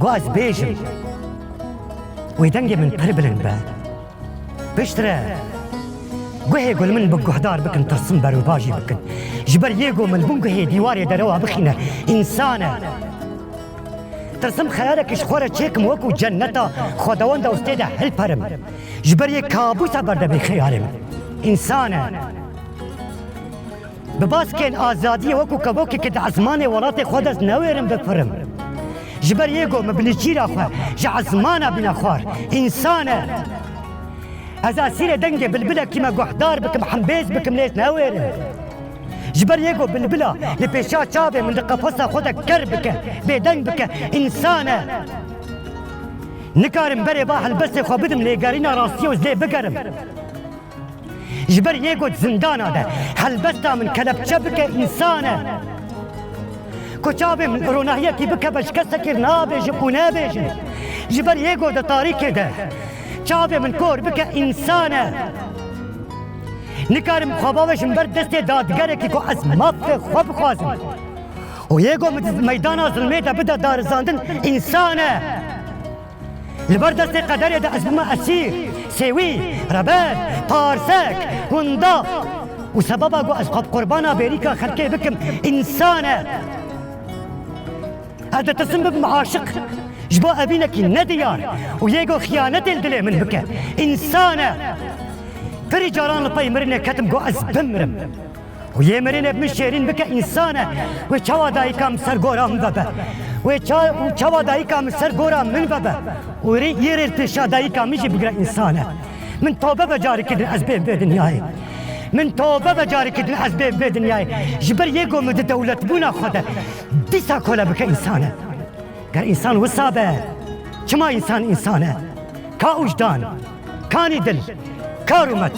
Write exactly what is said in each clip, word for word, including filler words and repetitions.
Ku ez bêjim, wê dengê min pir bilind be. Piştre, guhê ku li min bi guhdar bikin, tirsim berûbajî bikin. Ji ber yê ku min li bin guhê dîwarê derewa bixîne, însan e. Tirsim xeyalekî ji xwe re çêkim wekû cenneta xwedawenda û stê de hilperim. Ji ber yê kabûsa berdevê xeyalê min, însan e. Bi baskên azadiyê wekû kevokekê di ezmanê welatê xwe de ez newêrim bifirim. Ji ber yê ku min bi nîçîra xwe ji ezmana bîne xwar, însan e. Ez esîrê dengê bilbilekî me guhdar bikim, hembêz bikim, lê ez newêrim. Ji ber yê ku bilbila li pêşiya çavê min di qefesa xwe de ker bike, bêdeng bike, însan e. Nikarim berê va helbestê xwe bidim lêgerîna rastiyê û ez lê bigerim. Ji ber yê ku di zindana de helbesta min kelepçe bike, însan e. Ku çavê min ronahiyekî bikeve, ji kesekî re nabêjim û nebêjim. Ji ber yê ku di tarîkê de çavê min kor bike, însan e. Nikarim xwe bavêjim ber destê dadgerekî ku ez mafê xwe bixwazim. Û yê ku min di meydana zilmê de bide darizandin, însan e. Li ber destê qederê de ez bime esîr, sêwî, reber, parsek, gundaf. Û sebeba ku ez xwe bi qurbana bêrîka xelkê bikim, însan e. Ez ditirsim bibim aşiq ji bo evînekî nediyar û yê ku xiyanetê li dilê min bike, însan e. Pirî caran li pey mirinê ketim ku ez bimirim. Û yê mirinê bi min şêrîn bike, însan e. Wê çawa dayika min ser gora min vebe? Wê ça-, û çawa dayika min ser gora min vebe? Û rê, yê rê pêşa dayika min jî bigire, însan e. Min tobe be carekî din ez bêm vê dinyayê. Min tobe be carekî din ez bêm vê dinyayê. Ji ber yê ku min di dewletbûna xwe de dîsa kole bike, însan e. Ger însan wisa be, çima însan însan e? Ka wijdan, kanî dil, ka rûmet,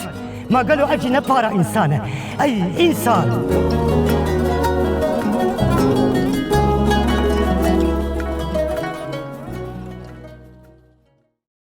ma gelo ev jî ne para însan e? Ey însan!